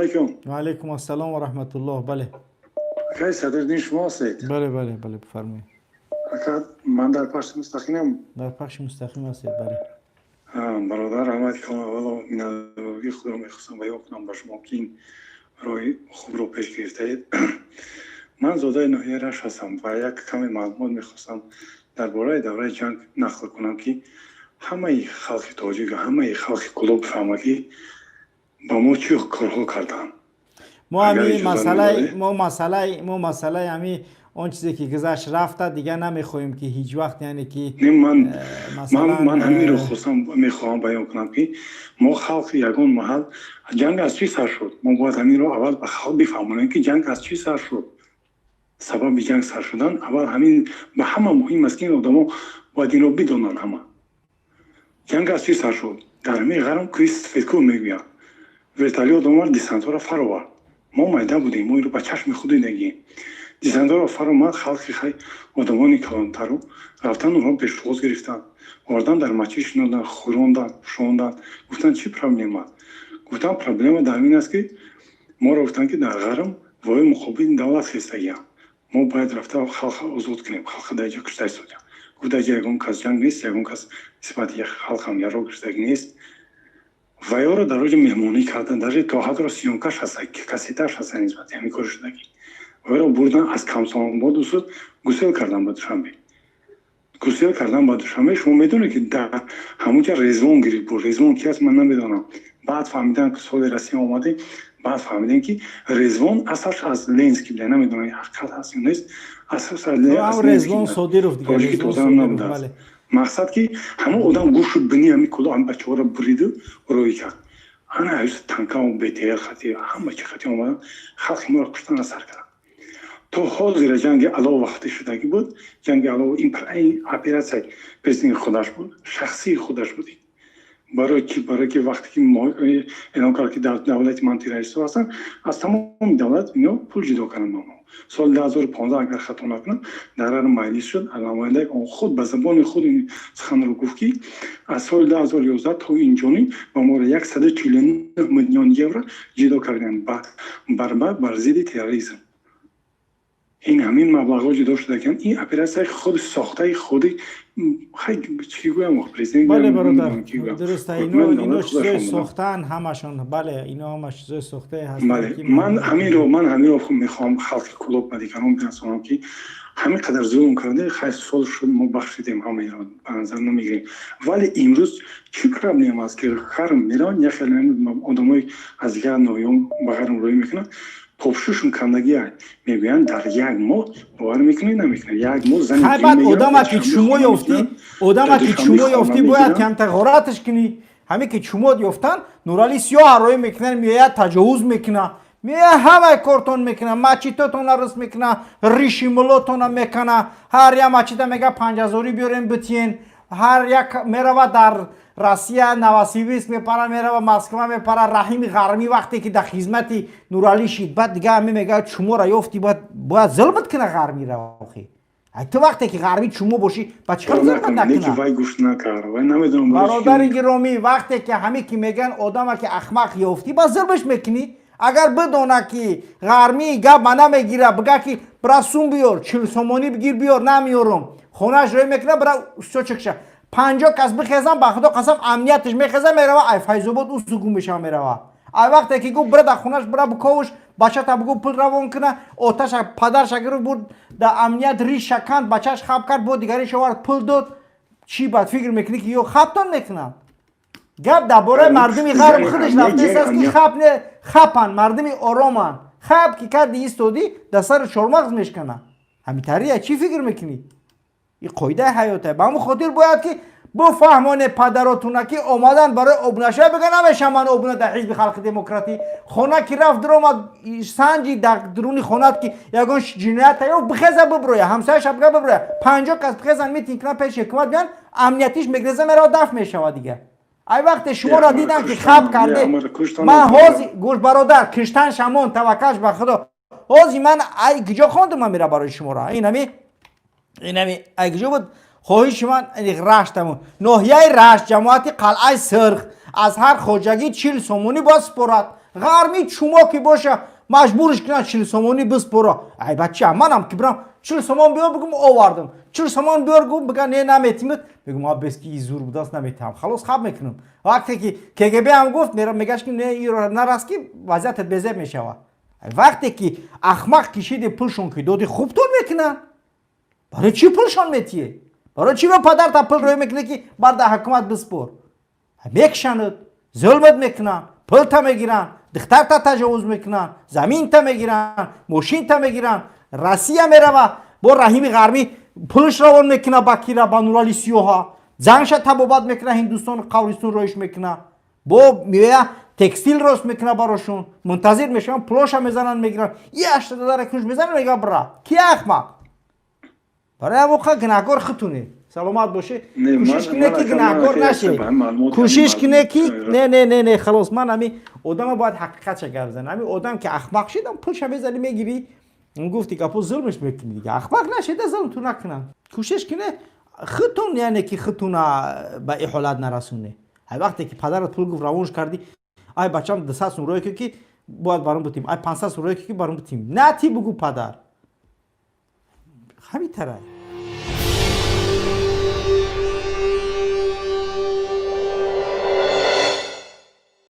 Алейкум. Ва алейкум ассалом ва раҳматуллоҳ, бале. Акай Садриддин, шумо ҳастед? Бале, бифармоед. Ака, ман дар пахши мустақимам? Дар пахши мустақим ҳастед, бале. Бародар, раҳмати калон. Аввало миннатдории худро мехостам баён кунам ба шумо, ки ин роҳи хубро пеш гирифтаед. Ман зодаи ноҳияи Рашт ҳастам ва як каме маълумот мехостам дар бораи давраи ҷанг нақл кунам, ки ҳамаи халқи тоҷик, ҳамаи халқи Кӯлоб бифаҳмад, ки ба мо чӣ корҳо карданд. Мо Агар ҳами иҷозат масъалаи медодед. Мо масъалаи ҳами он чизе ки гузашт, рафта, дигар намехоҳем, ки ҳеҷ вақт, яъне ки Не, ман масалан ман ҳаминро хостам, мехоҳам баён кунам, ки мо халқ ягон маҳал ҷанг аз чӣ сар шуд, мо бояд ҳаминро аввал ба халқ бифаҳмонем, ки ҷанг аз чӣ сар шуд. Сабаби ҷанг сар шудан аввал ҳамин ба ҳама муҳим аст, ки ин одамо бояд инро бидонанд ҳама. Ҷанг аз чӣ сар шуд? Дар ҳамин ғарм, кӯҳи Сафедкӯҳ мегӯянд, вертолёт омад, десантҳоро фаровард. Мо майда будем, мо инро ба чашми худ дидагием. Десантҳоро фаромад, халқи хай, одамони калонтару рафтан, онҳо пешвоз гирифтанд, овардан, дар масҷид шинонданд, хӯронданд, пӯшонданд. Гуфтанд: «Чӣ проблема аст?» Гуфтанд: «Проблема дар ин аст, ки моро гуфтанд, ки дар ғарм вои муқобили давлат хестагиям, мо бояд рафта халқа озод кунем, халқа дар ҷо кушта истодиям». Гуфт: «Дар ҷо ягон кас ҷанг нест, ягон кас нисбати халқам яроқ гирифтагӣ нест». Ва ёро дар оҷо меҳмонӣ кардан, даже то ҳадро съёмкаш ҳаста, кассеташ ҳаста нисбати ҳамин кори шудагӣ. Вайро бурдан, аз Комсомол усуд гусел кардан ба Душанбе, гусел кардан ба Душанбе. Шумо медонед, ки дар ҳамунҷа Резвон гирифт буд. Резвон ки аст, ман намедонам. Баъд фаҳмидам, ки соли Россия омадем, баъд фаҳмидем, ки Резвон аслаш аз Ленский буда. Намедонам, ҳақиқат ҳаст ё нест, аслаш аз Резвон Содиров. Тоҷики тоза набудааст. Мақсад, ки ҳамон одам гӯшу бини ҳами куло, ҳами бачаҳоро буриду рӯй кард. Ана танкау БТР хати, ҳама чи хати омадан, халқи моро куштан сар карданд. То ҳозира ҷанги Алов вақте шудагӣ буд, ҷанги Алов ин оператсияи президент худаш буд, шахсии худаш буд. Барои ки? Барои ки вақте ки эълон кард, ки дар давлати ман террористҳо ҳастанд, аз тамоми давлат ино пул ҷудо карданд ба мо. Соли 2015, агар хато накунам, дар ҳар маҷлис шуд, намояндаи он худ ба забони худ ин суханро гуфт, ки аз соли 2011 то инҷониб ба моро 149 миллион евро ҷудо карданд бар зидди терроризм. Ин ҳамин маблағҳо ҷудо шудагианд. Ин оператсияи худи сохтаи худи, чӣ гӯям, президент. Бале, бародар, дуруст, ино чизои сохтаанд ҳамашон, бале, ино ҳама чизои сохтае ҳастанд. Ман ҳаминро мехоҳам халқи Кӯлоб ба дигарон бирасонам, ки ҳамин қадар зулм карда, хайр, сол шуд, мо бахшидем, ҳамаиро ба назар намегирем. Вале имрӯз чӣ проблема аст, ки ғарм мераванд, як хеле одамои аз дигар ноҳиён ба ғарм рӯй мекунанд, попшушун кандагия мегӯянд дар як моҳ. Бовар мекунед, намекунед, як моҳ зани Хай, баъд одама ки чумо ёфтӣ, одама ки чумо ёфтӣ, бояд камтар ғораташ кунӣ. Ҳаме ки чумо ёфтан, Нурали Сиёҳ рӯй мекунад, меояд, таҷовуз мекунад, меояд, ҳамаи кортон мекунад, мачитотона рис мекунад, риши мулотона мекана. Ҳар як мачита мега: «Панҷҳазорӣ биёрем, битиен». Ҳар як мерава дар Россия, Новосибирск мепара, мерава Москва мепара. Раҳими Ғармӣ вақте ки дар хизмати Нуралӣ шид, баъд дига ҳаме мега: «Чумора ёфтӣ, бояд зулмат кина ғармира». Охи, ту вақте ки ғармӣ чумо бошӣ, ба чӣ кор зулмат накуна? Вай гӯш накард, вай намедонам. Бародари гиромӣ, вақте ки ҳаме ки мегӯянд, одама ки ахмақ ёфтӣ, ба зулмаш мекунӣ. Агар бидона, ки ғармӣ гап ма намегира, бига ки: «Бира, сум биёр, 40 сомонӣ бигир, биёр». «Намеёрам». Хонааш рӯй мекуна, бира усточекша 50 кас бихезам, ба Худо қасам, амнияташ мехеза, мерава, ай Файзобод усу гум мешава, мерава. Ай вақте ки гуфт: «Бира дар хонаш, бира буковуш бачата, бугу пул равон куна», оташа падарша гирифт, бурд дар амният, риша канд, бачаш хаб кард, бо дигариш овард, пул дод. Чӣ бад фикр мекунӣ, ки ё хабтон мекунанд? Гап дар бораи мардуми ғарб худаш рафтааст, ки хаб не, хапанд, мардуми ороманд. Хаб ки карди, истодӣ, дар сари чормағз мешкана. Ҳамитария, чӣ фикр мекунӣ? Ин қоидаи ҳаёта. Ба ҳамон хотир бояд ки буфаҳмоне падаротуна, ки омадан барои обунаша, бига: «Намешам ман обуна дар Ҳизби Халқи Демократӣ». Хона ки рафт, дуромад, санҷи дар дуруни хонат, ки ягон ҷиноят ё бихеза, биброя, ҳамсояша бига биброя, 50 кас бихезан, митинг кунан, пеши ҳукумат биён, амниятиш мегреза, мерава, дафт мешава дига. Ай вақте шуморо дидам, ки хаб карде, ман ҳози гӯш, бародар, киштан шамон, таваккалш ба Худо. Ҳози ман ай киҷо хондум, ман мера барои шуморо инами ай киҷо буд. Хоҳиши ман Раштамон, ноҳияи Рашт, ҷамоати Қалъаи Сирх, аз ҳар хоҷагӣ 40 сомонӣ бояд супорад. Ғармӣ чумо ки боша, маҷбурш кунад 40 сомонӣ биспора. Ай бача, манам ки бирам, 40 сомон биёр, бигум, овардам, 40 сомон биёр, гум, бига, не, наметимад, мегум, а бес ки зур будааст, наметиҳам, халос, хаб мекунам. Вақте ки КГБ ҳам гуфт, мегаш ки не, нарас, ки вазъиятат безеб мешавад. Вақте ки ахмақ кишиди, пулшон ки доди, хубтон мекунанд. Барои чӣ пулшон метиҳе? Барои чӣ ба падарта пул рӯй мекунӣ, ки бар дар ҳукумат биспор? Мекушанад, зулмат мекунанд, пулта мегиранд, духтарта таҷовуз мекунанд, заминта мегиранд, мошинта мегиранд. Россия мерава, бо Раҳими Ғармӣ пулш равон мекуна ба кира, ба Нурали Сиёҳа, занша табобат мекуна, Ҳиндустону қабристон роиш мекуна, бо меоя, текстил рост мекуна барошун. Мунтазир мешаванд, пулоша мезананд, мегиранд, яштадара кунш мезананд, мега, бра ки ахмақ. Барои ҳамоқа гунаҳкор худтуне. Саломат боше. Кӯшиш куне, ки гунаҳкор наше, кӯшиш куне, ки не, не, не, не, халос. Ман ҳами одама бояд ҳақиқатша гап занам. Ҳами одам ки ахмақ шидам, пулша мезани, мегирӣ, гуфти гапо, зулмш мекунӣ. Дига ахмақ нашида, зулм ту накунанд. Кӯшиш куне худтун, яъне ки худтуна ба ин ҳолат нарасоне. Ай вақте ки падарат пул гуфт, равонш кардӣ, ай бачам, 200 сум рӯй ки бояд баром бутим, ай 500 сум рӯй ки баром бутим, на ти бугу падар ҳамин тарай.